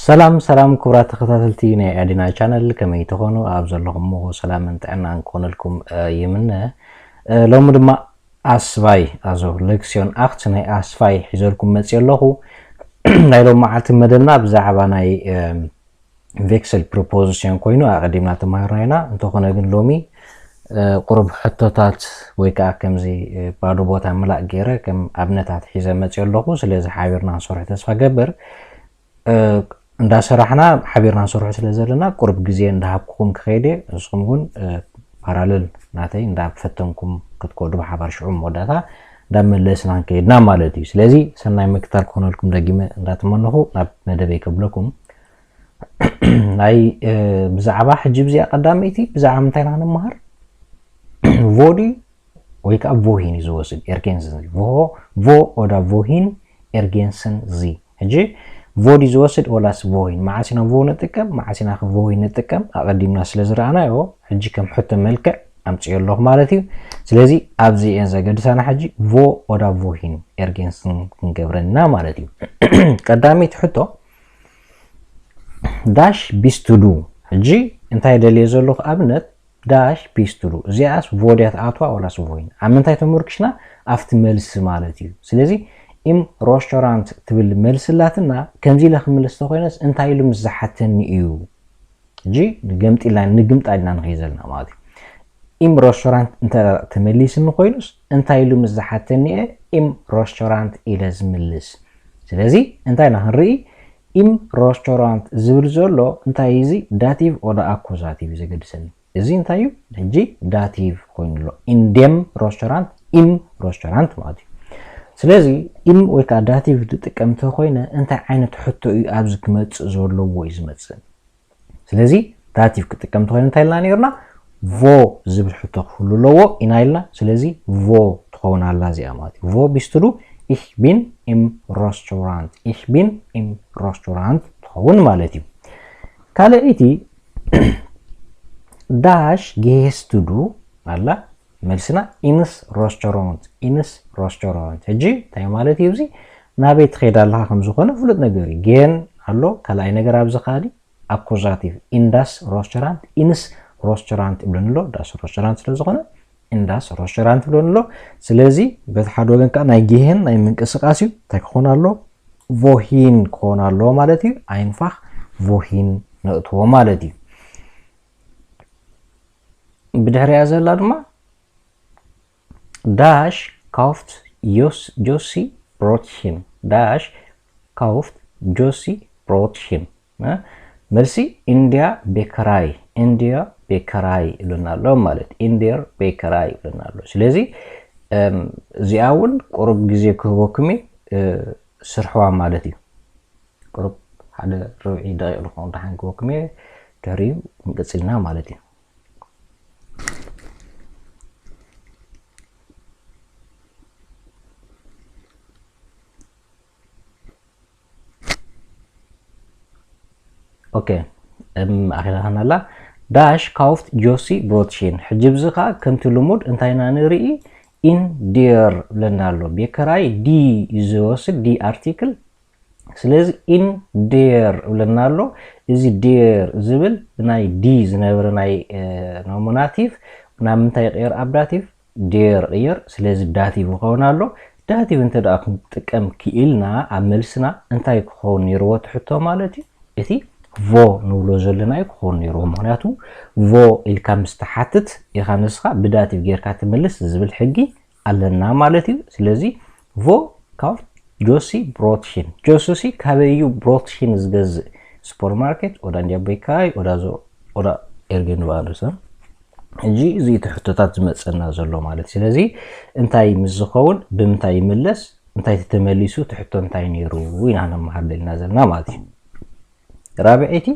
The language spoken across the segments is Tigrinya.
ሰላም ሰላም ክቡራት ተኸታተልቲ ናይ ኣዲና ቻነል፣ ከመይ ትኾኑ? ኣብ ዘለኹሞ ሰላምን ጥዕናን ክኾነልኩም ይምነ። ሎሚ ድማ ኣስባይ ኣዞ ሌክሲዮን ኣክት ናይ ኣስባይ ሒዘልኩም መፅእ ኣለኹ። ናይ ሎም መዓልቲ መደብና ብዛዕባ ናይ ቬክሰል ፕሮፖዚሽን ኮይኑ ኣቐዲምና ተማሂርና ኢና። እንተኾነ ግን ሎሚ ቁሩብ ሕቶታት ወይ ከዓ ከምዚ ባዶ ቦታ ምላእ ገይረ ከም ኣብነታት ሒዘ መፅእ ኣለኹ። ስለዚ ሓቢርና ንሰርሑ ተስፋ ገብር። እንዳሰራሕና ሓቢርና ንሰርሑ ስለ ዘለና ቁሩብ ግዜ እንዳሃብኩኹም ክኸይደ፣ ንስኹም እውን ፓራለል ናተይ እንዳፈተንኩም ክትከዱ ብሓባር ሽዑ መወዳእታ እንዳመለስና ንከይድና ማለት እዩ። ስለዚ ሰናይ ምክታል ክኾነልኩም ደጊመ እንዳተመነኹ ናብ መደበይ ከብለኩም። ናይ ብዛዕባ ሕጂ ብዚኣ ቀዳመይቲ ብዛዕባ ምንታይ ኢና ክንመሃር? ቮዲ ወይ ከዓ ቮሂን እዩ ዝወስድ ኤርጌንስን ዚ ቮ ኦዳ ቮሂን ኤርጌንስን ዚ። ሕጂ ቮዲ ዝወስድ ወላስ ቮሂን? መዓሲና ቮ ንጥቀም መዓሲና ቮሂን ንጥቀም ኣቐዲምና ስለ ዝረኣናዮ ሕጂ ከም ሕቶ መልክዕ ኣምፅዮ ኣለኹ ማለት እዩ። ስለዚ ኣብዚ እየን ዘገድሳና። ሕጂ ቮ ኦዳ ቮሂን ኤርጌንስን ክንገብረና ማለት እዩ። ቀዳመይቲ ሕቶ ዳሽ ቢስቱዱ። ሕጂ እንታይ ደልየ ዘለኹ ኣብነት ዳሽ ቢስቱዱ። እዚኣስ ቮድያ ትኣትዋ ወላስ ቮይን? ኣብ ምንታይ ተመርኪሽና? ኣብቲ መልሲ ማለት እዩ። ስለዚ ኢም ሮስቶራንት ትብል መልሲ ኣላትና። ከምዚ ኢለ ክምልስ ተኮይነስ እንታይ ኢሉ ምስ ዝሓተኒ እዩ? ሕጂ ንገምጢልና ንግምጣ ኢልና ንኸይ ዘለና ማለት እዩ። ኢም ሮስቶራንት እንተ ተመሊስኒ ኮይኑስ እንታይ ኢሉ ምስ ዝሓተኒ እየ ኢም ሮስቶራንት ኢለ ዝምልስ? ስለዚ እንታይ ኢና ክንርኢ? ኢም ሮስቶራንት ዝብል ዘሎ እንታይ እዚ ዳቲቭ ኦዳ ኣኩዛቲቭ እዩ ዘገድሰኒ። እዚ እንታይ እዩ? ሕጂ ዳቲቭ ኮይኑ ኣሎ። ኢንዴም ሮስቶራንት ኢም ሮስቶራንት ማለት እዩ። ስለዚ ኢም ወይ ከዓ ዳቲቭ ዝጥቀም እንተኮይነ እንታይ ዓይነት ሕቶ እዩ ኣብዚ ክመፅእ ዘለዎ እዩ ዝመፅእ? ስለዚ ዳቲቭ ክጥቀም እንተኮይነ እንታይ ኢልና ነይርና? ቮ ዝብል ሕቶ ክህሉ ኣለዎ ኢና ኢልና። ስለዚ ቮ ትኸውን ኣላ እዚኣ ማለት እዩ። ቮ ቢስቱዱ ኢሽ ቢን ኢም ሮስቶራንት ኢሽ ቢን ኢም ሮስቶራንት ትኸውን ማለት እዩ። ካልኣይቲ ዳሽ ጌስቱዱ ኣላ። መልስና ኢንስ ሮስቶራንት ኢንስ ሮስቶራንት። ሕጂ እንታይ ማለት እዩ? እዚ ናበይ ትኸይድ ኣለኻ ከም ዝኾነ ፍሉጥ ነገር እዩ። ጌን ኣሎ። ካልኣይ ነገር ኣብዚ ካዲ ኣኩዛቲቭ ኢንዳስ ሮስቶራንት ኢንስ ሮስቶራንት ይብለኒ ኣሎ። ዳስ ሮስቶራንት ስለ ዝኾነ ኢንዳስ ሮስቶራንት ይብለኒ ኣሎ። ስለዚ በቲ ሓደ ወገን ከዓ ናይ ጌሄን ናይ ምንቅስቃስ እዩ። እንታይ ክኾን ኣሎ? ቮሂን ክኾን ኣለዎ ማለት እዩ። ኣይንፋኽ ቮሂን ነእትዎ ማለት እዩ። ብድሕሪያ ዘላ ድማ ዳሽ ካውፍት ጆሲ ብሮትሽን ዳሽ ካውፍት ጆሲ ብሮትሽን። መልሲ ኢንድያ ቤከራይ ኢንድያ ቤከራይ ይብለና ኣሎ ማለት ኢንድየር ቤከራይ ይብለና ኣሎ። ስለዚ እዚኣ እውን ቁሩብ ግዜ ክህበኩም እየ። ስርሕዋ ማለት እዩ። ቁሩብ ሓደ ርብዒ ደቂቕ ዝኾኑ ደሓን ክህበኩም እየ። ድሕሪኡ ክንቅፅልና ማለት እዩ። ኦኬ፣ ኣኺላኻና ኣላ። ዳሽ ካውፍት ጆሲ ብሮትሽን። ሕጂ ብዚ ከዓ ከምቲ ልሙድ እንታይ ኢና ንርኢ? ኢን ዴር ብለና ኣሎ። ቤከራይ ዲ እዩ ዝወስድ፣ ዲ ኣርቲክል። ስለዚ ኢን ዴር ብለና ኣሎ። እዚ ዴር ዝብል ናይ ዲ ዝነበረ ናይ ኖሚናቲቭ ናብ ምንታይ ይቕየር? ኣብ ዳቲቭ ዴር ይቕየር። ስለዚ ዳቲቭ ይኸውን ኣሎ። ዳቲቭ እንተ ደኣ ክንጥቀም ክኢልና ኣብ መልስና እንታይ ክኸውን ነይርዎ እቲ ሕቶ ማለት እዩ? እቲ ቮ ንብሎ ዘለና እዩ ክኸውን ነይርዎ። ምኽንያቱ ቮ ኢልካ ምስ ትሓትት ኢኻ ንስኻ ብዳቲቭ ጌርካ ትምልስ ዝብል ሕጊ ኣለና ማለት እዩ። ስለዚ ቮ ካብ ጆሲ ብሮትሽን። ጆሲ ሲ ካበይ እዩ ብሮትሽን ዝገዝእ? ሱፐርማርኬት ኦዳ እንዲያ ቤካይ ኦዳ ዞ ኦዳ ኤርጌን ቫንደርሰን። ሕጂ እዚ እቲ ሕቶታት ዝመፀና ዘሎ ማለት እዩ። ስለዚ እንታይ ምስ ዝኸውን ብምንታይ ይምለስ? እንታይ ተመሊሱ እቲ ሕቶ እንታይ ነይሩ ኢና ነመሃር ደልና ዘለና ማለት እዩ። ራብዐይቲ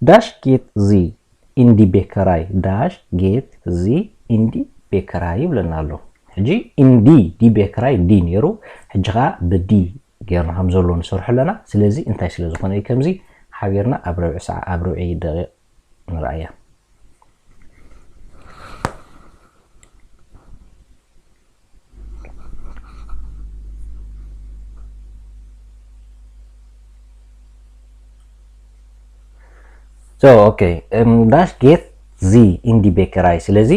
ዳሽ ጌት ዚ ኢንዲ ቤከራይ ዳሽ ጌት ዚ ኢንዲ ቤከራይ ይብለና ኣሎ። ሕጂ ኢንዲ ዲ ቤከራይ ዲ ነይሩ፣ ሕጂ ከዓ ብዲ ጌርና ከም ዘሎ ንሰርሑ ኣለና። ስለዚ እንታይ ስለ ዝኾነ እዩ ከምዚ ሓቢርና ኣብ ረብዒ ሰዓ ኣብ ረብዒ ደቂቕ ንርኣያ። So okay, um, das geht sie in die Bäckerei. ስለዚ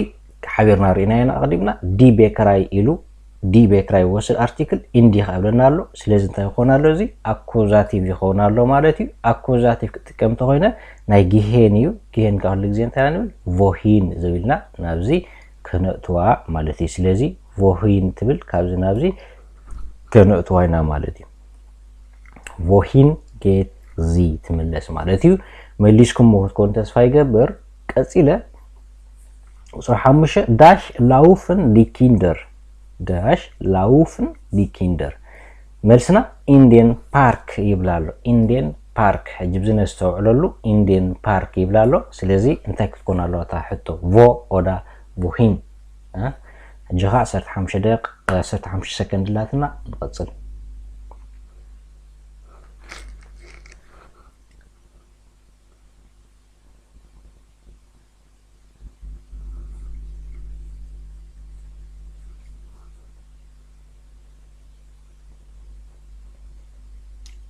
ሓቢርና ርኢናዮ ኢና ኣቐዲምና። Die Bäckerei ኢሉ die Bäckerei ወስድ ኣርቲክል in die ከብለና ኣሎ። ስለዚ እንታይ ይኸውን ኣሎ? እዚ ኣኩዛቲቭ ይኸውን ኣሎ ማለት እዩ። ኣኩዛቲቭ ክጥቀም እንተኮይነ ናይ gehen እዩ። Gehen ከዓ ኩሉ ግዜ እንታይ ኢና ንብል? Wohin ዝብልና ናብዚ ከነእትዋ ማለት እዩ። ስለዚ wohin ትብል ካብዚ ናብዚ ከነእትዋ ኢና ማለት እዩ። Wohin geht sie ትምለስ ማለት እዩ። መሊስኩሞ ክትኮኑ ተስፋ ይገብር። ቀጺለ ቁጽሪ ሓሙሽተ, das laufen die Kinder. Das laufen die Kinder። መልስና in den Park ይብል ኣሎ። In den Park። ሕጂ ብዚ ነስተውዕለሉ። In den Park ይብል ኣሎ። ስለዚ እንታይ ክትኮን ኣለዋ እታ ሕቶ? Wo oder wohin? እ? ሕጂ ኸዓ ዓሰርተ ሓሙሽተ ደቂቕ፣ ዓሰርተ ሓሙሽተ ሰከንድ ኣላትና። ንቐጽል።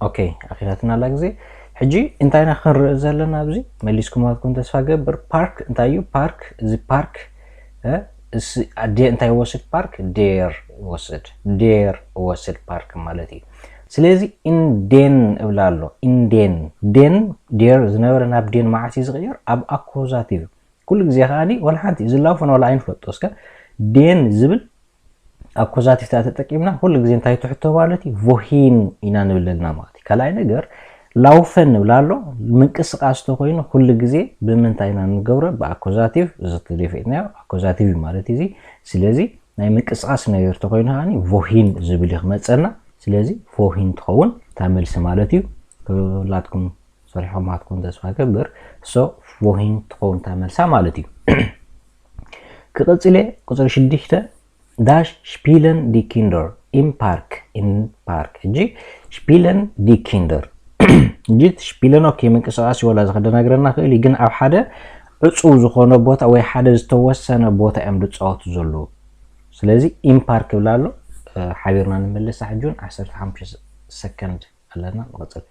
ኦኬ፣ ኣኺላትና ኣላ ግዜ። ሕጂ እንታይ ኢና ክንርኢ ዘለና ኣብዚ? መሊስኩም ኣትኩም ተስፋ ገብር። ፓርክ እንታይ እዩ? ፓርክ፣ እዚ ፓርክ፣ እ፣ እስ-፣ ኣደ እንታይ ወስድ ፓርክ? Der ወስድ። Der ወስድ ፓርክ ማለት እዩ። ስለዚ in den እብላ ኣሎ። In den፣ den፣ der ዝነበረ ናብ den መዓስ እዩ ዝቕየር? ኣብ ኣኩዛቲቭ። ኩሉ ግዜ ከኣኒ ወላ ሓንቲ እዚ laufen ወላ ኣይንፈልጦ። እስከ den ዝብል ኣኩዛቲቭ ተጠቂምና ኩሉ ግዜ እንታይ ትሕቶ ማለት እዩ? Wohin ኢና ንብል ኣለና ማለት እዩ። ካልኣይ ነገር laufen ንብል ኣሎ። ምንቅስቃስ ተኮይኑ ኩሉ ግዜ ብምንታይ ኢና ንገብሮ? ብኣኩዛቲቭ። እዚ ተደፊእናዮ ኣኩዛቲቭ እዩ ማለት እዩ። ስለዚ ናይ ምንቅስቃስ ነገር ተኮይኑ ከኣኒ wohin ዝብል እዩ ክመፀና። ስለዚ wohin ትኸውን እታ መልሲ ማለት እዩ። ኩላትኩም ሰሪሖም ኣትኩም ተስፋ ገብር። So wohin ትኸውን እታ መልሳ ማለት እዩ። ክቕጽል እየ። ቁጽሪ ሽዱሽተ, das spielen die Kinder im Park? In Park። ሕጂ spielen die Kinder። ሕጂ spielen፣ ኦኬ፣ ምንቅስቃስ እዩ፣ ወላ እዚ ከደናግረና ክእል እዩ፣ ግን ኣብ ሓደ ዕጹው ዝኾነ ቦታ ወይ ሓደ ዝተወሰነ ቦታ እዮም ዝጻወቱ ዘለዉ። ስለዚ in Park ይብል ኣሎ። እ፣ ሓቢርና ንመልሳ። ሕጂ እውን ዓሰርተ ሓሙሽተ ሰከንድ ኣለና። ንቐጽል።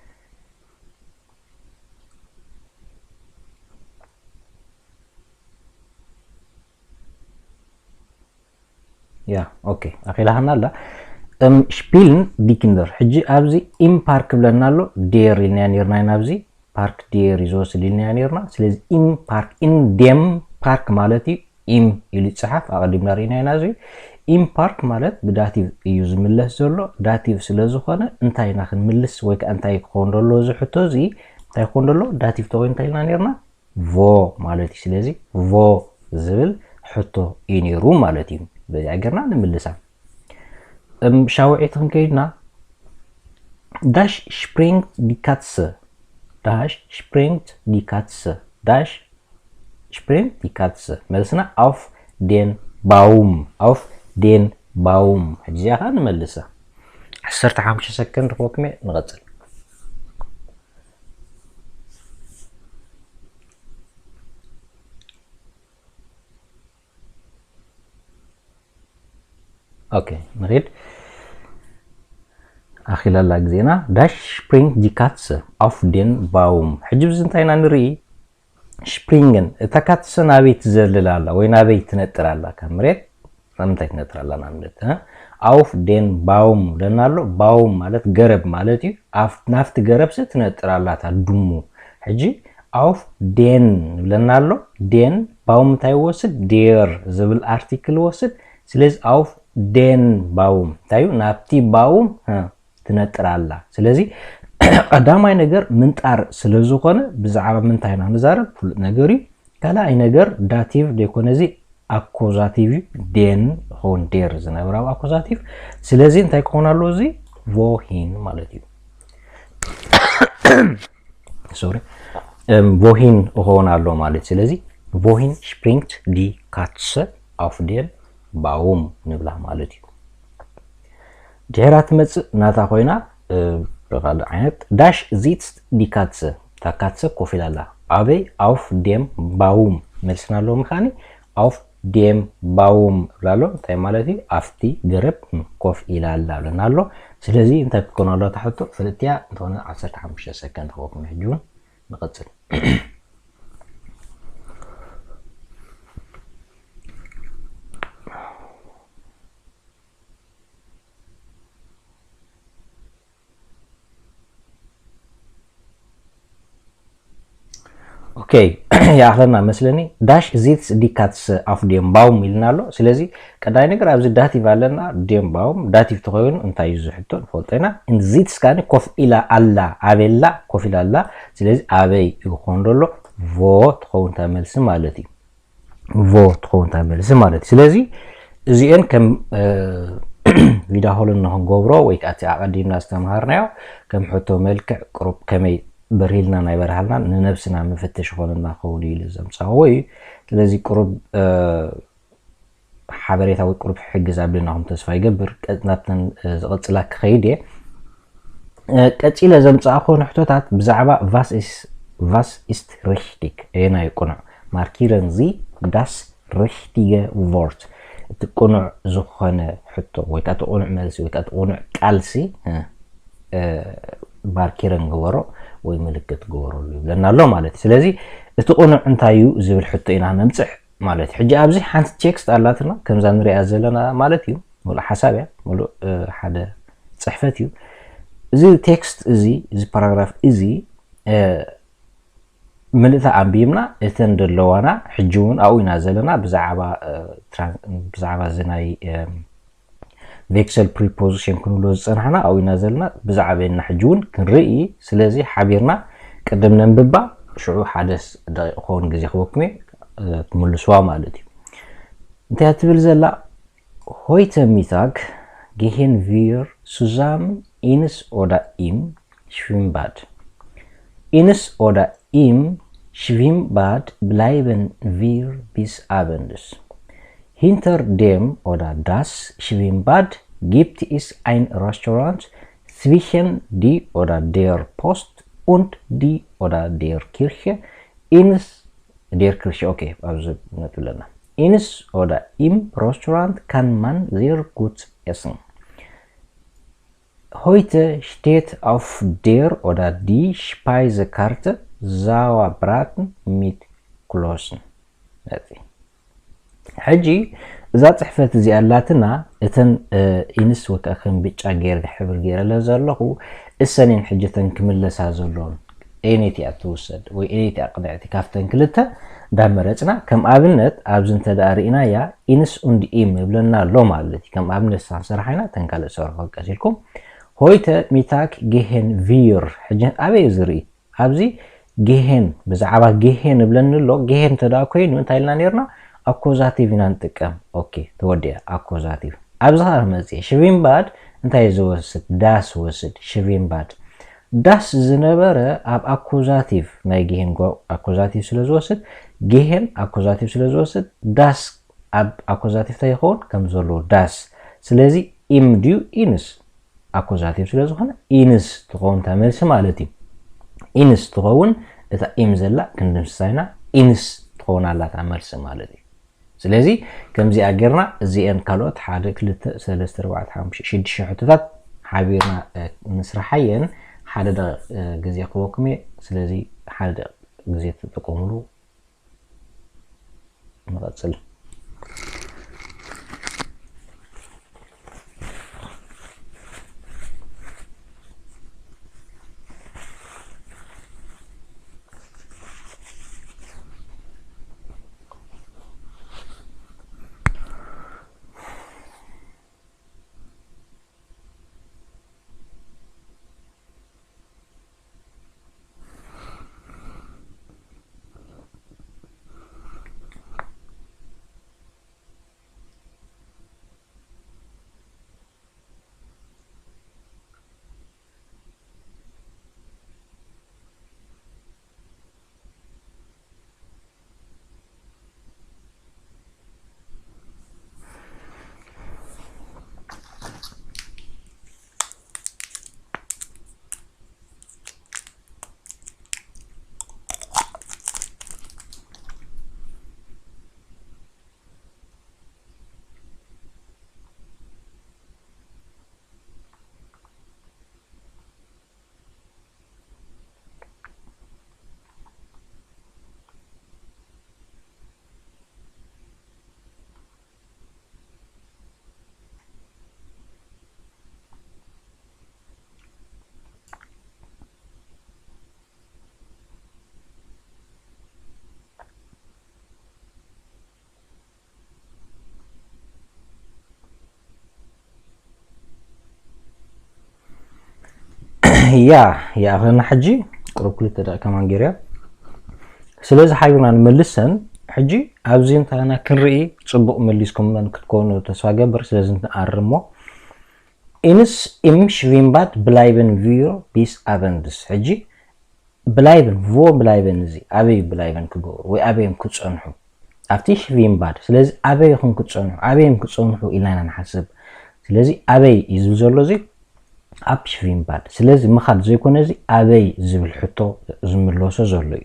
ያ፣ ኦኬ፣ ኣኺላህና ኣላ። እም፣ spielen die Kinder። ሕጂ ኣብዚ in Park ብለና ኣሎ፣ der ኢልናዮ ነርና ኢና። ኣብዚ ፓርክ der እዩ ዝወስድ ኢልናዮ ነርና። ስለዚ in Park፣ in dem Park ማለት እዩ። Im ኢሉ ይጽሓፍ፣ ኣቐዲምና ርኢና ኢና። እዚ in Park ማለት ብዳቲቭ እዩ ዝምለስ ዘሎ። ዳቲቭ ስለ ዝኾነ እንታይ ኢና ክንምልስ ወይ ከኣ እንታይ ክኸውን ደሎ እዚ ሕቶ እዚ? እንታይ ክኸውን ደሎ? ዳቲቭ ተኮይኑ እንታይ ኢልና ነርና? Wo ማለት እዩ። ስለዚ wo ዝብል ሕቶ እዩ ነይሩ ማለት እዩ። በዚኣ ጌርና ንምልሳ። እም፣ ሻውዒት ክንከይድና፣ das springt die Katze? Das springt die Katze? Das springt die Katze? መልስና auf den Baum። Auf den Baum። ሕጂ እዚኣ ኸዓ ንመልሳ። ዓሰርተ ሓሙሽተ ሰከንድ ክወክሜ፣ ንቐጽል። ኦኬ፣ ንኺድ። ኣኺላላ ግዜና። Das springt die Katze auf den Baum? ሕጂ ብዚ እንታይ ኢና ንርኢ? Springen። እታ ካትሰ ናበይ ትዘልል ኣላ ወይ ናበይ ትነጥር ኣላ? ካብ መሬት ናብ ምንታይ ትነጥር ኣላ? ንኣብነት፣ እ? Auf den Baum ለና ኣሎ። Baum ማለት ገረብ ማለት እዩ። ኣፍ-፣ ናብቲ ገረብሲ ትነጥር ኣላ እታ ድሙ። ሕጂ auf den ንብለና ኣሎ። Den Baum እንታይ ይወስድ? Der ዝብል ኣርቲክል ይወስድ። ስለዚ auf den Baum እንታይ እዩ? ናብቲ ባውም፣ እ፣ ትነጥር ኣላ። ስለዚ ቀዳማይ ነገር ምንጣር ስለ ዝኾነ ብዛዕባ ምንታይ ኢና ንዛረብ? ፍሉጥ ነገር እዩ። ካልኣይ ነገር ዳቲቭ ደይኮነ፣ እዚ ኣኮዛቲቭ እዩ። Den ይኸውን፣ der ዝነበረ ኣብ ኣኮዛቲቭ። ስለዚ እንታይ ክኸውን ኣለዎ? እዚ ቮሂን ማለት እዩ። ሶሪ፣ እም፣ ቮሂን ክኸውን ኣሎ ማለት። ስለዚ ቮሂን ስፕሪንግት ዲ ካትሰ ኣፍ ደን ባውም ንብላ ማለት እዩ። ድሕራ ትመጽእ ናታ ኮይና፣ እ፣ ብኻልእ ዓይነት፣ ዳሽ ዚትስት ዲ ካትሰ፣ እታ ካትሰ ኮፍ ኢላ ኣላ። ኣበይ? ኣፍ ደም ባውም። መልስና ኣለዎ ምኻኒ፣ ኣፍ ደም ባውም እብላ ኣሎ። እንታይ ማለት እዩ? ኣብቲ ገረብ ኮፍ ኢላ ኣላ ብለና ኣሎ። ስለዚ እንታይ ክትኮን ኣለዋ እታ ሕቶ? ፍልጥቲ እያ። እንተኾነ ዓሰርተ ሓሙሽተ ሰከንድ ክወኩም ሕጂ እውን ንቐጽል። ኦኬ፣ ይኣኽለና መስለኒ። ዳሽ ዚትስ ዲ ካትስ ኣፍ ዴም ባውም ኢልና ኣሎ። ስለዚ ቀዳይ ነገር ኣብዚ ዳቲቭ ኣለና። ዴም ባውም ዳቲቭ ተኾይኑ እንታይ እዩ ዝሕቶ ንፈልጦ ኢና። ዚትስ ካኒ ኮፍ ኢላ ኣላ፣ ኣበላ ኮፍ ኢላ ኣላ። ስለዚ ኣበይ እዩ ክኾን ዘሎ? ቮ ትኸውን እታ መልሲ ማለት እዩ። ቮ ትኸውን እታ መልሲ ማለት እዩ። ስለዚ እዚአን ከም ቪዳ ሆልን ንክንገብሮ ወይ ከዓ እቲ ኣቐዲምና ዝተምሃርናዮ ከም ሕቶ መልክዕ ቅሩብ ከመይ በሪህልና ናይ በርሃልና ንነብስና ምፍትሽ ይኾነና ክኸውን እዩ ኢሉ ዘምፃእዎ እዩ። ስለዚ ቅሩብ ሓበሬታ ወይ ቅሩብ ሕግዝ ኣብልናኹም ተስፋ ይገብር። ናብተን ዝቕፅላ ክኸይድ እየ። ቀፂለ ዘምፃእኮ ንሕቶታት ብዛዕባ ቫስ ኢስት ሪሽቲክ፣ ኣየናይ ቅኑዕ፣ ማርኪረን ዚ ዳስ ሪሽቲገ ቮርት፣ እቲ ቅኑዕ ዝኾነ ሕቶ ወይ ከዓ እቲ ቅኑዕ መልሲ ወይ ከዓ እቲ ቅኑዕ ቃልሲ ማርኪረን ግበሮ ወይ ምልክት ግበረሉ ይብለና ኣሎ ማለት እዩ። ስለዚ እቲ ቅኑዕ እንታይ እዩ ዝብል ሕቶ ኢና ነምፅሕ ማለት እዩ። ሕጂ ኣብዚ ሓንቲ ቴክስት ኣላትና ከምዛ ንሪኣ ዘለና ማለት እዩ። ሙሉእ ሓሳብ እያ፣ ሙሉእ ሓደ ፅሕፈት እዩ። እዚ ቴክስት እዚ፣ እዚ ፓራግራፍ እዚ ምልእታ ኣንቢብና እተን ዘለዋና ሕጂ እውን ኣብኡ ኢና ዘለና። ብዛዕባ ብዛዕባ እዚ ናይ ቬክሰል ፕሪፖዚሽን ክንብሎ ዝፀናሕና ኣብኡ ኢና ዘለና። ብዛዕባና ሕጂ እውን ክንርኢ። ስለዚ ሓቢርና ቅድም ነንብባ፣ ሽዑ ሓደ ደቂቕ ክኸውን ግዜ ክበኩም እየ ትምልስዋ ማለት እዩ። እንታይ ትብል ዘላ? Heute Mittag gehen wir zusammen ins oder im Schwimmbad. Ins oder im Schwimmbad bleiben wir bis abends. Hinter dem oder das Schwimmbad gibt es ein Restaurant zwischen die oder der Post und die oder der Kirche. Ins der Kirche, okay, also natürlich. Ins oder im Restaurant kann man sehr gut essen. Heute steht auf der oder die Speisekarte Sauerbraten mit Klößen. ሕጂ እዛ ፅሕፈት እዚኣ ኣላትና። እተን ኢንስ ወይ ከዓ ከም ብጫ ገይረ ሕብር ገይረለን ዘለኹ እሰን እየን ሕጂ እተን ክምለሳ ዘለዎን። ኤነይቲ እያ ትውሰድ ወይ ኤነይቲ እያ ቅንዕቲ ካብተን ክልተ እንዳመረፅና፣ ከም ኣብነት ኣብዚ እንተ ደኣ ርኢናያ ኢንስ ኡንድ ኢም ይብለና ኣሎ ማለት እዩ። ከም ኣብነት ሳንሰርሓ ኢና ተንካልእ ሰርሖ ቀሲልኩም። ሆይተ ሚታክ ጌሄን ቪር። ሕጂ ኣበይ እዩ ዝርኢ? ኣብዚ ጌሄን፣ ብዛዕባ ጌሄን እብለኒ ኣሎ። ጌሄን እንተ ደኣ ኮይኑ እንታይ ኢልና ነርና? ኣኮዛቲቭ ኢና ንጥቀም። ኦኬ፣ ተወዲኣ ኣኮዛቲቭ። ኣብዚ ኸዓ መፅእ ሽቪምባድ እንታይ ዝወስድ? ዳስ ወስድ። ሽቪምባድ ዳስ ዝነበረ ኣብ ኣኮዛቲቭ ናይ ጌሄን ኣኮዛቲቭ ስለ ዝወስድ፣ ጌሄን ኣኮዛቲቭ ስለ ዝወስድ፣ ዳስ ኣብ ኣኮዛቲቭ እንታይ ይኸውን? ከም ዘለዎ ዳስ። ስለዚ ኢም ድዩ ኢንስ? ኣኮዛቲቭ ስለ ዝኾነ ኢንስ ትኸውን እታ መልሲ ማለት እዩ። ኢንስ ትኸውን እታ ኢም ዘላ ክንድምስሳ ኢና። ኢንስ ትኸውን ኣላ እታ መልሲ ማለት እዩ። ስለዚ ከምዚኣ ጌርና እዚአን ካልኦት ሓደ ክልተ ሰለስተ ኣርባዕተ ሓሙሽተ ሽዱሽተ ሕቶታት ሓቢርና ምስርሓየን ሓደ ደቂቕ ግዜ ክበኩም እየ። ስለዚ ሓደ ደቂቕ ግዜ ትጥቀምሉ። ንቐፅል። ያ ይኣኽለና። ሕጂ ቁሩብ ክልተ ደቂቃ ከማን ገይረያ። ስለዚ ሓቢርና ንመልሰን። ሕጂ ኣብዚ እንታና ክንርኢ ጽቡቕ መሊስኩመን ክትኮኑ ተስፋ ገብር። ስለዚ ንኣርሞ። Ins im Schwimmbad bleiben wir bis abends። ሕጂ bleiben፣ wo bleiben፣ እዚ ኣበይ bleiben ክገብሩ ወይ ኣበይ እዮም ክጸንሑ? ኣብቲ Schwimmbad። ስለዚ ኣበይ ኢኹም ክጸንሑ፣ ኣበይ እዮም ክጸንሑ ኢልና ኢና ንሓስብ። ስለዚ ኣበይ እዩ ዝብል ዘሎ እዚ ኣብ Schwimmbad። ስለዚ ምኻድ ዘይኮነ እዚ ኣበይ ዝብል ሕቶ ዝምለሶ ዘሎ እዩ።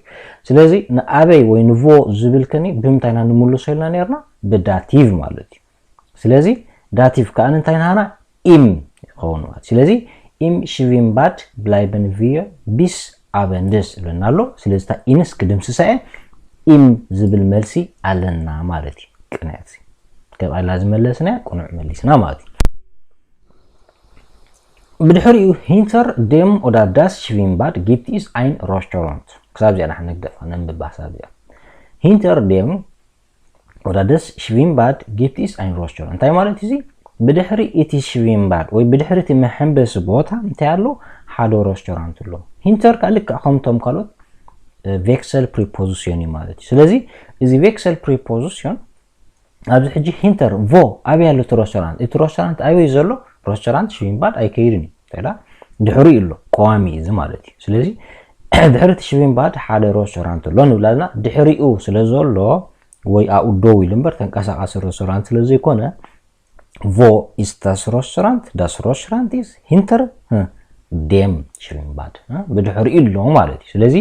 ስለዚ ንኣበይ ወይ ንዎ ዝብል ከኒ ብምንታይ ኢና ንምልሶ ኢልና ነርና? ብዳቲቭ ማለት እዩ። ስለዚ ዳቲቭ ከኣ እንታይ ናሃና? ኢም ይኸውን ማለት። ስለዚ im Schwimmbad bleiben wir bis abends እብለና ኣሎ። ስለዚ እታ ኢንስ ክድምስሳ እየ፣ ኢም ዝብል መልሲ ኣለና ማለት እዩ። ቅንዕቲ ከም ኣላ ዝመለስና ቅኑዕ መሊስና ማለት እዩ። ብድሕሪኡ hinter dem oder das Schwimmbad gibt es ein Restaurant። ክሳብ እዚኣ ንሕና ንግደፋ ነንብባ ክሳብ እዚኣ። Hinter dem oder das Schwimmbad gibt es ein Restaurant። እንታይ ማለት እዚ? ብድሕሪ እቲ Schwimmbad ወይ ብድሕሪ እቲ መሐንበሲ ቦታ እንታይ ኣሎ? ሓደ ሬስቶራንት ኣሎ። Hinter ከኣ ልክዕ ከምቶም ካልኦት Wechselpreposition እዩ ማለት እዩ። ስለዚ እዚ Wechselpreposition ኣብዚ ሕጂ hinter wo ኣበይ ኣሎ እቲ ሬስቶራንት? እቲ ሬስቶራንት ኣበይ ዘሎ? ሬስቶራንት Schwimmbad ኣይከይድን እዩ። እንታይ ድሕሪኡ ኣሎ ቀዋሚ እዚ ማለት እዩ። ስለዚ ድሕሪ እቲ Schwimmbad ሓደ ሬስቶራንት ኣሎ ንብላልና ድሕሪኡ ስለ ዘሎ ወይ ኣብኡ ደው ኢሉ እምበር ተንቀሳቃሲ ሬስቶራንት ስለ ዘይኮነ wo ist das Restaurant? Das Restaurant ist hinter dem Schwimmbad። ብድሕሪኡ ኣሎ ማለት እዩ። ስለዚ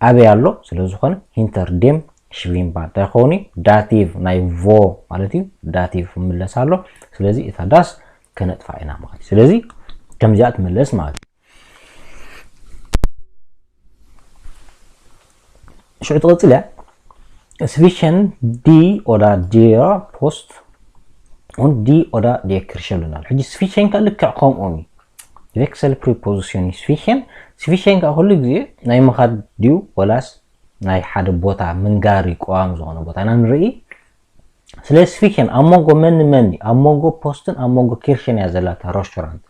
ኣበይ ኣሎ ስለ ዝኾነ hinter dem Schwimmbad እንታይ ክኸውን እዩ? ዳቲቭ ናይ wo ማለት እዩ። ዳቲቭ ክምለስ ኣሎ። ስለዚ እታ das ከነጥፋ ኢና ማለት እዩ። ስለዚ ከምዚኣ ትምለስ ማለት እዩ። ሽዑ ትቕጽል እያ። Zwischen die oder der Post und die oder der Kirche ይብለና ኣሎ። ሕጂ zwischen ከኣ ልክዕ ከምኦም እዩ። Wechselpreposition zwischen። Zwischen ከኣ ኩሉ ግዜ ናይ ምኻድ ድዩ ወላስ ናይ ሓደ ቦታ ምንጋር እዩ ቀዋሚ ዝኾነ ቦታ ኢና ንርኢ። ስለ zwischen ኣብ መንጎ መን መን እዩ? ኣብ መንጎ ፖስትን ኣብ መንጎ ኪርሽን እያ ዘላታ ሬስቶራንት።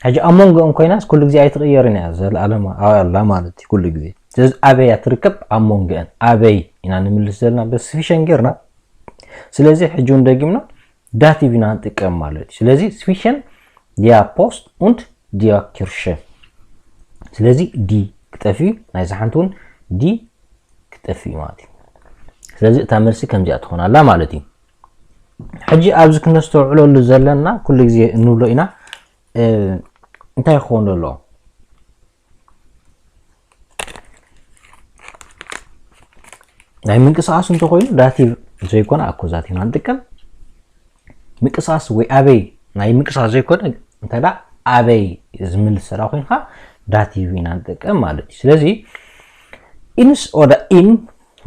ሕጂ ኣብ መንጎኦም ኮይናስ ኩሉ ግዜ ኣይትቕየርን እያ፣ ዘለኣለም ኣላ ማለት እዩ ኩሉ ግዜ። ስለዚ ኣበይ እያ ትርከብ? ኣብ መንጎአን። ኣበይ ኢና ንምልስ ዘለና? በዚ zwischen ጌርና። ስለዚ ሕጂ እውን ደጊምና ዳቲቭ ኢና ንጥቀም ማለት እዩ። ስለዚ zwischen der Post und der Kirche። ስለዚ ዲ ክጠፍእ እዩ፣ ናይዚ ሓንቲ እውን ዲ ክጠፍእ እዩ ማለት እዩ። ስለዚ እታ መልሲ ከምዚኣ ትኾን ኣላ ማለት እዩ። ሕጂ ኣብዚ ክነስተውዕለሉ ዘለና ኩሉ ግዜ እንብሎ ኢና፣ እ፣ እንታይ ክኸውን ኣለዎ? ናይ ምንቅስቃስ እንተኾይኑ ዳቲቭ ዘይኮነ ኣኮዛቲቭ ኢና ንጥቀም። ምንቅስቃስ ወይ ኣበይ ናይ ምንቅስቃስ ዘይኮነ እንታይ ደኣ ኣበይ ዝምልስ ስራ ኮይንካ ዳቲቭ ኢና ንጥቀም ማለት እዩ። ስለዚ ins oder im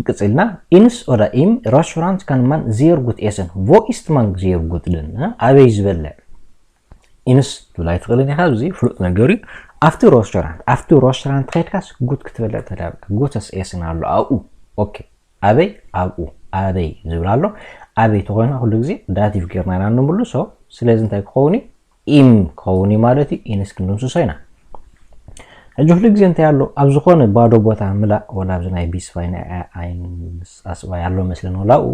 ቅጽልና ins oder im Restaurant kann man sehr gut essen። Wo isst man sehr gut denn? ኣበይ ዝበልዕ ኢንስ ትብል ኣይትኽእልን ኢኻ። እዚ ፍሉጥ ነገር እዩ። ኣብቲ ሬስቶራንት ኣብቲ ሬስቶራንት ከይድካስ ጉት ክትበልዕ ተዳብካ ጉተስ ኤስን ኣሎ ኣብኡ። ኦኬ ኣበይ ኣብኡ ኣበይ ዝብል ኣሎ። ኣበይ ተኾይንካ ኩሉ ግዜ ዳቲቭ ጌርና ኢና ንምልሶ። ስለዚ እንታይ ክኸውን እዩ? ኢም ክኸውን እዩ ማለት እዩ። ኢንስ ክንድምስሶ ኢና። ሕጂ ኩሉ ግዜ እንታይ ኣሎ ኣብ ዝኾነ ባዶ ቦታ ምላእ ወላ ኣብዚ ናይ ቢስፋይ ናይ ኣይንስ ኣስባይ ኣሎ መስለን ወላ ኣብኡ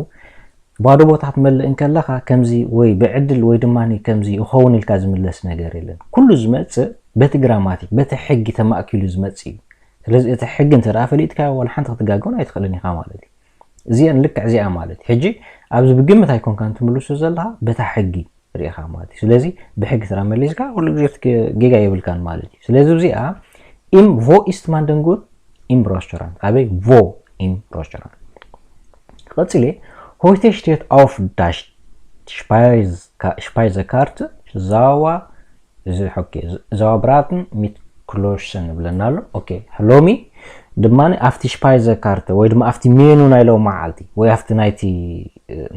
ባዶ ቦታ ክትመልእ እንከለኻ ከምዚ ወይ ብዕድል ወይ ድማ ከምዚ ይኸውን ኢልካ ዝምለስ ነገር የለን። ኩሉ ዝመጽእ በቲ ግራማቲክ በቲ ሕጊ ተማእኪሉ ዝመጽእ እዩ። ስለዚ እቲ ሕጊ እንተ ደኣ ፈሊጥካዮ ዋላ ሓንቲ ክትጋገን ኣይትኽእልን ኢኻ ማለት እዩ። እዚአን ልክዕ እዚኣ ማለት እዩ። ሕጂ ኣብዚ ብግምት ኣይኮንካን ትምልሶ ዘለኻ በታ ሕጊ ርኢኻ ማለት እዩ። ስለዚ ብሕጊ ስራ መሊስካ ኩሉ ግዜ ጌጋ የብልካን ማለት እዩ። ስለዚ እዚኣ ኢም ቮ ኢስትማንደንጉት ኢም ሮስቶራንት ኣበይ ቮ ኢም ሮስቶራንት ቀጽሌ ሆይቴ ሽቴት ኣውፍ ዳሽ ሽፓይዘ ካርት ዛዋ እዚ ኦኬ ዛዋ ብራትን ሚት ክሎሽን ይብለና ኣሎ። ኦኬ ሎሚ ድማ ኣብቲ ሽፓይዘ ካርት ወይ ድማ ኣብቲ ሜኑ ናይ ሎም መዓልቲ ወይ ኣብቲ ናይቲ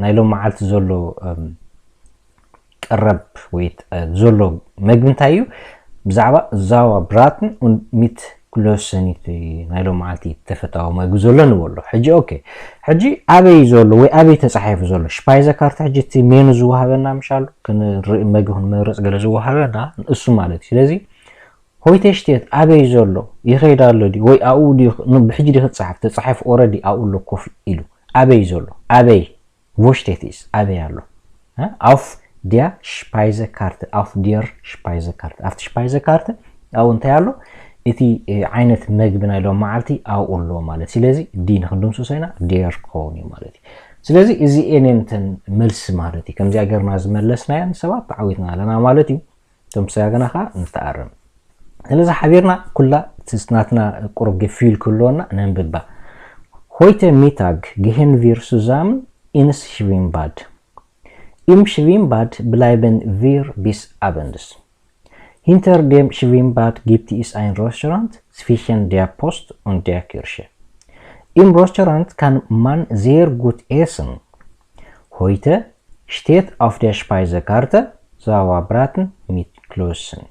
ናይ ሎም መዓልቲ ዘሎ ቀረብ ወይ ዘሎ መግቢ እንታይ እዩ? ብዛዕባ ዛዋ ብራትን ሚት ክሎሽን ናይ ሎም መዓልቲ ተፈታዊ መግቢ ዘሎ ንበሎ። ሕጂ ኦኬ ሕጂ ኣበይ ዘሎ ወይ ኣበይ ተጻሒፉ ዘሎ ሽፓይዘ ካርት ሕጂ እቲ ሜኑ ዝወሃበና ምሻሉ ክንርኢ መግቢ ክንመርጽ ገለ ዝወሃበና ንእሱ ማለት እዩ። ስለዚ Heute steht ኣበይ ዘሎ? ይኸይድ ኣሎ ድዩ? ወይ ኣብኡ ድዩ? ን-፣ ብሕጂ ድዩ ክጸሓፍ? ተጻሒፉ already ኣብኡ ኣሎ ኮፍ ኢሉ። ኣበይ ዘሎ? ኣበይ? Wo steht es? ኣበይ ኣሎ? እ? Auf der Speisekarte። Auf der Speisekarte። ኣብቲ Speisekarte ኣብኡ እንታይ ኣሎ? እቲ፣ እ፣ ዓይነት መግቢ ናይ ሎም መዓልቲ ኣብኡ ኣሎ ማለት። ስለዚ ዲ ንክንድምስሶ ኢና፣ der ክኸውን እዩ ማለት እዩ። ስለዚ እዚኤን እየን እተን መልሲ ማለት እዩ። ከምዚኣ ጌርና ዝመለስናየን ሰባት ተዓዊትና ኣለና ማለት እዩ። እቶም ሰጋገና ኸዓ ንተኣረም። ስለዚ ሓቢርና ኩላ እቲ ናትና ቁሩብ ገፊል ክህልወና ነንብባ። Heute Mittag gehen wir zusammen ins Schwimmbad. Im Schwimmbad bleiben wir bis abends. Hinter dem Schwimmbad gibt es ein Restaurant zwischen der Post und der Kirche. Im Restaurant kann man sehr gut essen. Heute steht auf der Speisekarte Sauerbraten mit Klößen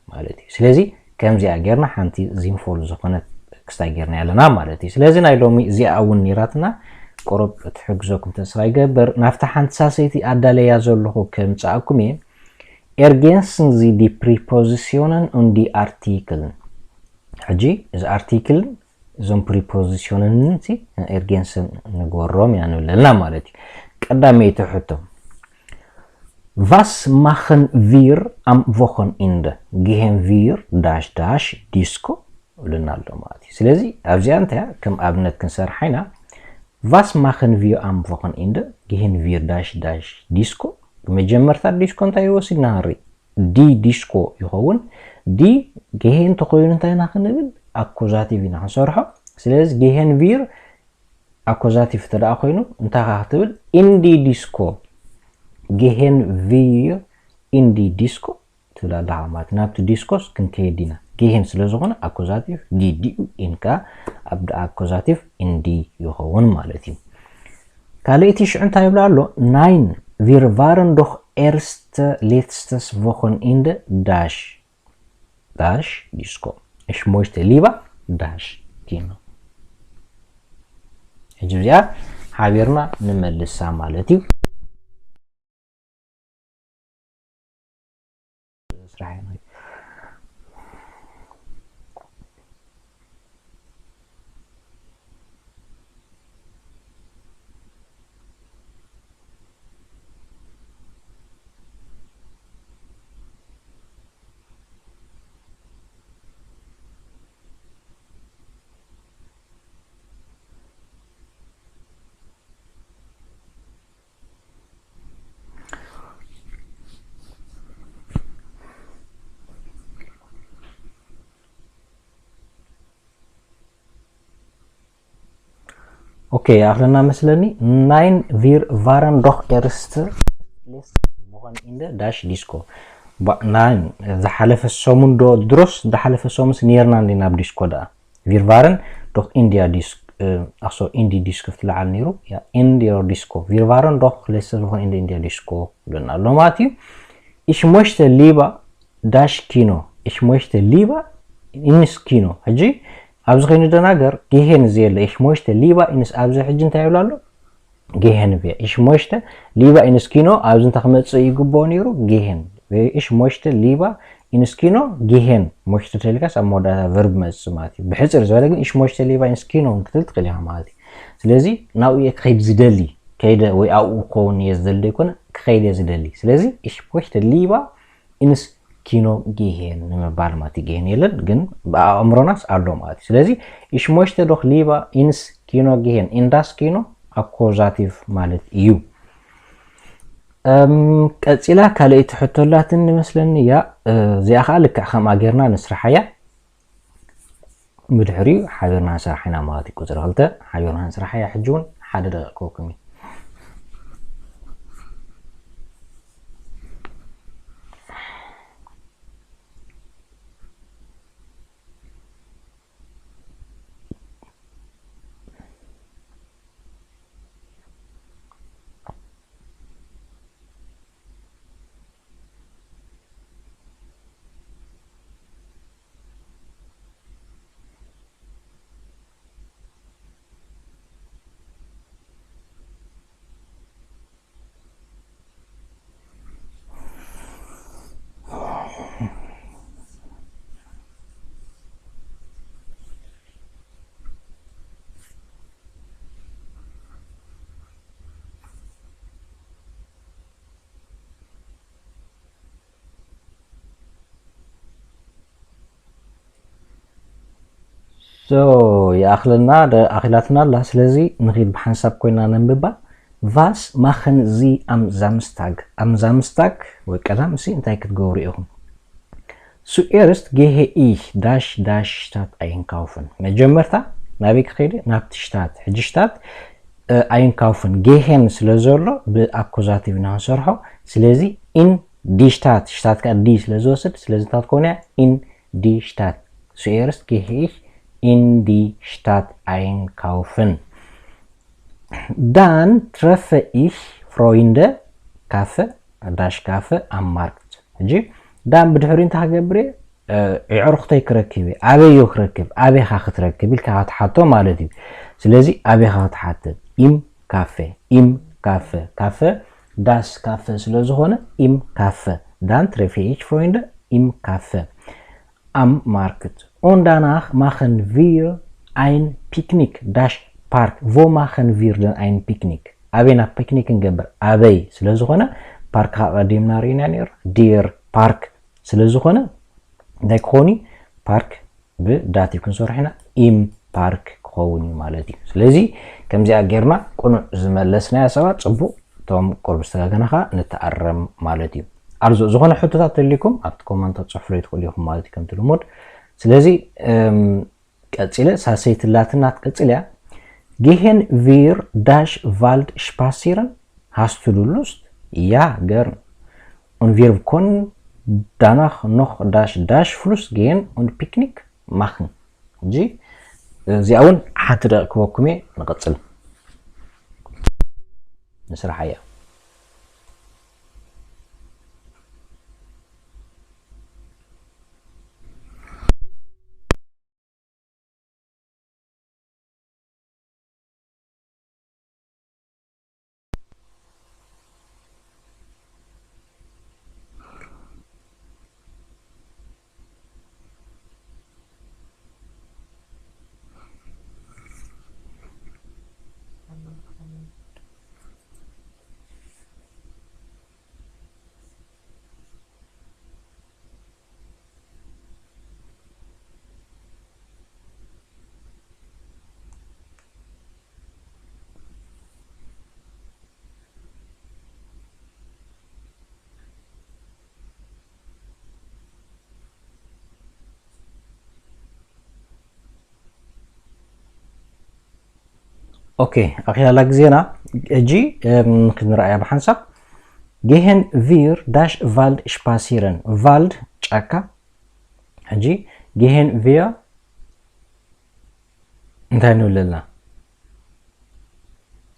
ማለት እዩ። ስለዚ ከምዚኣ ጌርና ሓንቲ ሲምፕል ዝኾነት ክስታይ ጌርና ኣለና ማለት እዩ። ስለዚ ናይ ሎሚ እዚኣ እውን ነይራትና፣ ቁሩብ ትሕግዘኩም ተስፋ ይገብር። ናብታ ሓንቲ ሳሰይቲ ኣዳለያ ዘለኹ ከምጻኣኩም እየ። Ergänzen Sie die Präpositionen und die Artikeln። ሕጂ እዚ ኣርቲክልን እዞም ፕሪፖዚሽንን ሲ ኤርጌንስን ንግበሮም ኢና ንብለልና ማለት እዩ። ቀዳመይቲ ሕቶ፣ Was machen wir am Wochenende? Gehen wir dash dash Disco? እብለና ኣሎ ማለት እዩ። ስለዚ ኣብዚኣ እንታይ እያ ከም ኣብነት ክንሰርሓ ኢና። Was machen wir am Wochenende? Gehen wir dash dash Disco? መጀመርታ ዲስኮ እንታይ ወሲድና ንርኢ? ዲ ዲስኮ ይኸውን። ዲ gehen እንተኾይኑ እንታይ ኢና ክንብል? ኣኩዛቲቭ ኢና ክንሰርሖ። ስለዚ gehen wir ኣኩዛቲቭ እንተ ደኣ ኮይኑ እንታይ ኻ ክትብል? In die Disco። Gehen wir in die Disco ትብል ኣለኻ ማለት ናብቲ ዲስኮስ ክንከይድ ኢና። Gehen ስለ ዝኾነ ኣኩዛቲቭ ዲ ዲኡ ኢንካ ኣብ ኣኩዛቲቭ in die ይኸውን ማለት እዩ። ካልኣይቲ ሽዑ እንታይ ይብላ ኣሎ? Nein, wir waren doch erst letztes Wochenende dash dash Disco. Ich möchte lieber dash Kino. ሕጂ እዚኣ ሓቢርና ንመልሳ ማለት እዩ። ስራሕ እዩ። ኦኬ፣ ይኣኽለና መስለኒ። Nein, wir waren doch erst letzte Wochenende dash Disco። ባ-፣ ናይ ዝሓለፈ ሰሙን ዶ ድሮስ ዝሓለፈ ሰሙንስ ነይርና እንዲና ኣብ ዲስኮ ደኣ? Wir waren doch in der Dis-፣ እ፣ ኣሶ፣ in die Disco ክትለዓል ነይሩ። ያ፣ in der Disco። Wir waren doch letzte Wochenende in der Disco ይብለና ኣሎ ማለት እዩ። Ich möchte lieber dash Kino። Ich möchte lieber ins Kino። ሕጂ ኣብዚ ኮይኑ ደናገር gehen ዘየለ። Ich möchte lieber ins ኣብዚ ሕጂ እንታይ ይብላ ኣሎ? Gehen wir። Ich möchte lieber ins Kino ኣብዚ እንተ ክመጽእ ይግብኦ ነይሩ። Gehen። Ich möchte lieber ins Kino gehen። Möchte ተልካስ ኣብ መወዳእታ ቨርብ መጽእ ማለት እዩ። ብሕጽር ዝበለ ግን ich möchte lieber ins Kino ክትብል ትኽእል ኢኻ ማለት እዩ። ስለዚ ናብኡ እየ ክኸይድ ዝደሊ፣ ከይደ ወይ ኣብኡ ክኸውን እየ ዝደሊ ዘይኮነ ክኸይድ እየ ዝደሊ። ስለዚ ich möchte lieber ins Kino gehen ንምባል ማለት እዩ። Gehen የለን ግን ብኣእምሮናስ ኣሎ ማለት እዩ። ስለዚ ich möchte doch lieber ins Kino gehen። In das Kino ኣኮዛቲቭ ማለት እዩ። እም፣ ቀጺላ ካልኣይቲ ሕቶ ኣላትኒ መስለኒ እያ። እ፣ እዚኣ ኸዓ ልክዕ ከምኣ ጌርና ንስርሓያ። ብድሕሪኡ ሓቢርና ንሰርሓ ኢና ማለት እዩ። ቁጽሪ ክልተ ሓቢርና ንሰርሓያ። ሕጂ እውን ሓደ ደቂቕ ክህበኩም እዩ። So ይኣኽለና፣ ኣኺላትና ኣላ። ስለዚ ንኺድ ብሓንሳብ ኮይና ነንብባ። Was machen Sie am Samstag? Am Samstag ወይ ቀዳም እሲ እንታይ ክትገብሩ ኢኹም? Zuerst gehe ich dash dash Stadt einkaufen. መጀመርታ ናበይ ክኸይደ? ናብቲ ሽታት። ሕጂ ሽታት ኣይንካውፍን ጌሄን ስለ ዘሎ ብኣኩዛቲቭ ኢና ንሰርሖ። ስለዚ ኢን ዲ ሽታት፣ ሽታት ከዓ ዲ ስለ ዝወስድ፣ ስለዚ እንታይ ትከውን እያ? ኢን ዲ ሽታት። Zuerst gehe ich in die Stadt einkaufen. Dann treffe ich Freunde, ካፈ፣ ዳሽ ካፈ፣ am Markt። ሕጂ ዳን ብድሕሪ እንታይ ክገብር እየ? የዕሩኽተይ ክረክብ እየ። ኣበይ እዮ ክረክብ? ኣበይኻ ክትረክብ ኢልካ ክትሓቶ ማለት እዩ። ስለዚ ኣበይኻ ክትሓትት? ኢም ካፌ፣ ኢም ካፌ፣ ካፌ ዳስ ካፌ ስለ ዝኾነ ኢም ካፌ። Dann treffe ich Freunde im Café am Markt. Und danach machen wir ein Picknick dash Park. Wo machen wir denn ein Picknick? ኣበይ ኢና ፒክኒክ እንገብር? ኣበይ ስለ ዝኾነ ፓርክ ቀዲምና ርኢና ነይሩ። Der Park ስለ ዝኾነ እንታይ ክኾን እዩ? ፓርክ ብዳቲቭ ክንሰርሕ ኢና። ኢም ፓርክ ክኸውን እዩ ማለት እዩ። ስለዚ ከምዚኣ ጌርና ቅኑዕ ዝመለስናዮ ሰባት ጽቡቕ፣ እቶም ቁሩብ ዝተጋገና ኸኣ ንተኣረም ማለት እዩ። ኣርዞ ዝኾነ ሕቶታት ተልይኩም ኣብቲ ኮመንት ክትጽሕፉለይ ትኽእሉ ኢኹም ማለት እዩ ከምቲ ልሙድ። ስለዚ እም፣ ቀጺለ ሳሰይቲ ላትና ትቀጽል እያ። Gehen wir dash Wald spazieren? Hast du Lust? Ja, gern. Und wir können danach noch dash dash Fluss gehen und Picknick machen. ሕጂ እዚኣ እውን ሓንቲ ደቂቕ ክበኩም እየ። ንቐጽል ንስራሕ እያ። ኦኬ፣ ኣኺላላ ግዜና ሕጂ እም፣ ክንረኣያ ብሓንሳብ። Gehen wir dash Wald spazieren? Wald ጫካ። ሕጂ gehen wir እንታይ ንብል ኣለና?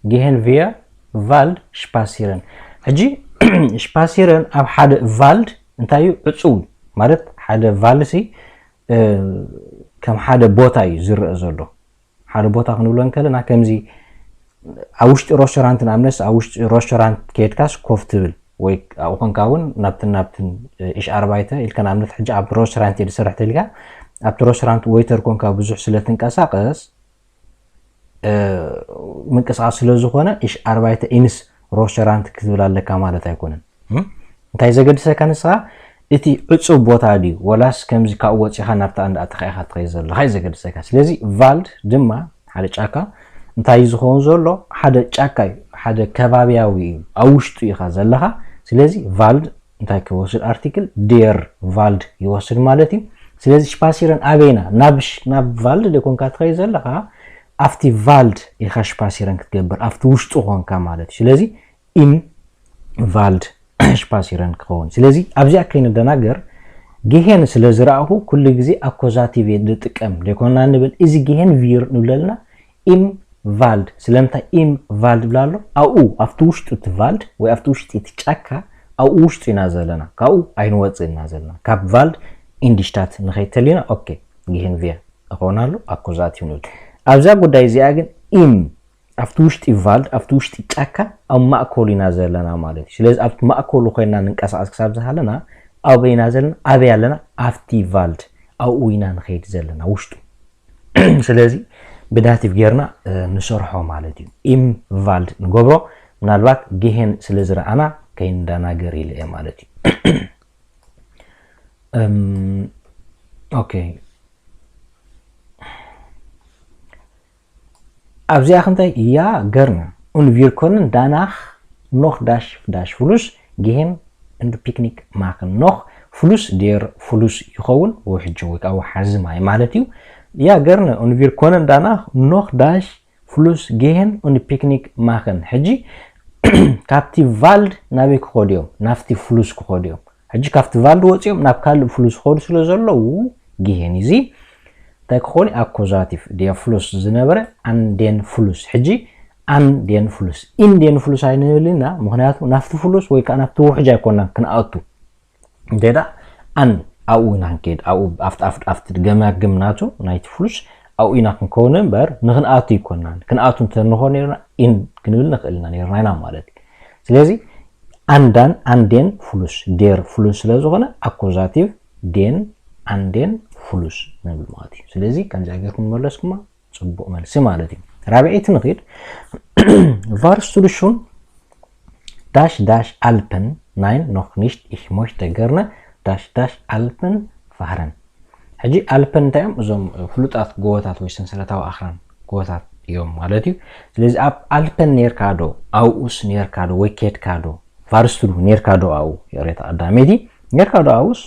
Gehen wir Wald spazieren? ሕጂ spazieren ኣብ ሓደ Wald እንታይ እዩ? ዕጹው ማለት ሓደ Wald ሲ እ፣ ከም ሓደ ቦታ እዩ ዝረአ ዘሎ። ሓደ ቦታ ክንብሎ እንከለና ከምዚ ኣብ ውሽጢ ሮስቶራንት፣ ንኣብነት ኣብ ውሽጢ ሮስቶራንት ከይድካስ ኮፍ ትብል ወይ ኣብኡ ኮንካ እውን ናብትን ናብትን፣ እ፣ ኢሽ ኣርባይተ ኢልካ ንኣብነት ሕጂ ኣብ ሮስቶራንት እየ ዝሰርሕ ተልካ ኣብቲ ሮስቶራንት ወይተር ኮንካ ብዙሕ ስለ ትንቀሳቐስ፣ እ፣ ምንቅስቓስ ስለ ዝኾነ ኢሽ ኣርባይተ ኢንስ ሮስቶራንት ክትብል ኣለካ ማለት ኣይኮነን። እም? እንታይ ዘገድሰካ ንስኻ እቲ ዕጹብ ቦታ ድዩ ወላስ ከምዚ ካብኡ ወጺኻ ናብታ እንዳ ኣተኻ ኢኻ ትኸይድ ዘለኻ እዩ ዘገድሰካ። ስለዚ ቫልድ ድማ ሓደ ጫካ እንታይ እዩ ዝኸውን ዘሎ? ሓደ ጫካ እዩ፣ ሓደ ከባብያዊ እዩ፣ ኣብ ውሽጡ ኢኻ ዘለኻ። ስለዚ ቫልድ እንታይ ክወስድ? ኣርቲክል ዴር ቫልድ ይወስድ ማለት እዩ። ስለዚ ሽፓሲረን ኣበይና ናብ ሽ-፣ ናብ ቫልድ ደኮንካ ትኸይድ ዘለኻ ኣብቲ ቫልድ ኢኻ ሽፓሲረን ክትገብር ኣብቲ ውሽጡ ኮንካ ማለት እዩ። ስለዚ ኢም ቫልድ ሽፓሲረን ክኸውን። ስለዚ ኣብዚኣ ከይንደናገር ጌሄን ስለ ዝረኣኹ ኩሉ ግዜ ኣኮዛቲቭ እየ ዝጥቀም ደይኮና ንብል። እዚ ጌሄን ቪር ንብለልና ኢም ቫልድ። ስለምንታይ ኢም ቫልድ ብላ ኣሎ? ኣብኡ ኣብቲ ውሽጡ እቲ ቫልድ ወይ ኣብቲ ውሽጢ እቲ ጫካ ኣብኡ ውሽጡ ኢና ዘለና። ካብኡ ኣይንወፅእ ኢና ዘለና። ካብ ቫልድ ኢንዲሽታት ንኸይተሊና ኦኬ ጌሄን ቪር እኾን ኣሎ ኣኮዛቲቭ ንብል። ኣብዛ ጉዳይ እዚኣ ግን ኢም ኣብቲ ውሽጢ ቫልድ ኣብቲ ውሽጢ ጫካ ኣብ ማእከሉ ኢና ዘለና ማለት እዩ። ስለዚ ኣብቲ ማእከሉ ኮይና ንንቀሳቐስ ክሳብ ዝሃለና ኣበይ ኢና ዘለና? ኣበይ ኣለና? ኣብቲ ቫልድ ኣብኡ ኢና ንኸይድ ዘለና ውሽጡ። ስለዚ ብዳቲቭ ጌርና እ፣ ንሰርሖ ማለት እዩ። ኢም ቫልድ ንገብሮ። ምናልባት ጌሄን ስለ ዝረኣና ከይንዳናገር ኢለ እየ ማለት እዩ። እም፣ ኦኬ። ኣብዚኣ ክንታይ እያ ገርነ ኡንቪርኮንን ዳናኽ ኖኽ ዳሽ ዳሽ ፍሉስ ጌሄን እንዱ ፒክኒክ ማክን ኖኽ ፍሉስ ዴር ፍሉስ ይኸውን። ውሕጂ ወይ ከዓ ውሓዚ ማይ ማለት እዩ። እያ ገርነ ኡንቪርኮንን ዳናኽ ኖኽ ዳሽ ፍሉስ ጌሄን ኡንዱ ፒክኒክ ማክን። ሕጂ ካብቲ ቫልድ ናበይ ክኸዱ እዮም? ናብቲ ፍሉስ ክኸዱ እዮም። ሕጂ ካብቲ ቫልድ ወፂኦም ናብ ካልእ ፍሉስ ክኸዱ ስለ ዘለዉ ጌሄን እዚ እንታይ ክኾን እዩ? ኣኮዛቲቭ ዲያ ፍሉስ ዝነበረ ኣንዴን ፍሉስ። ሕጂ ኣንዴን ፍሉስ ኢንዴን ፍሉስ ኣይንብል ኢና። ምክንያቱ ናብቲ ፍሉስ ወይ ከዓ ናብቲ ውሕጅ ኣይኮናን ክንኣቱ። እንተዳ ኣን ኣብኡ ኢና ክንከይድ፣ ኣብኡ ኣብቲ ኣብቲ ኣብቲ ገማግም ናቱ ናይቲ ፍሉስ ኣብኡ ኢና ክንከውን እምበር ንክንኣቱ ይኮናን። ክንኣቱ እንተንኾን ነርና ኢን ክንብል ንኽእል ኢና ነርና ኢና ማለት እዩ። ስለዚ ኣንዳን ኣንዴን ፍሉስ ዴር ፍሉስ ስለ ዝኾነ ኣኮዛቲቭ ዴን ኣንዴን ፍሉስ ንብል ማለት እዩ። ስለዚ ከምዚኣ ጌርኩም መለስኩማ ጽቡቕ መልሲ ማለት እዩ። ራብዐይቲ ንኺድ። ቫርስቱድ ሹን ዳሽ ዳሽ ኣልፕን ናይን ኖኽ ኒሽት ኢሽ ሞሽተ ገርነ ዳሽ ዳሽ ኣልፕን ፋህረን። ሕጂ ኣልፕን እንታይ እዮም? እዞም ፍሉጣት ጎቦታት ወይ ሰንሰለታዊ ኣኽራን ጎቦታት እዮም ማለት እዩ። ስለዚ ኣብ ኣልፕን ኔርካ ዶ ኣብኡስ ኔርካ ዶ ወይ ኬድካ ዶ ቫርስቱድ ኔርካ ዶ ኣብኡ? ይቕሬታ ቀዳመይቲ ኔርካ ዶ ኣብኡስ?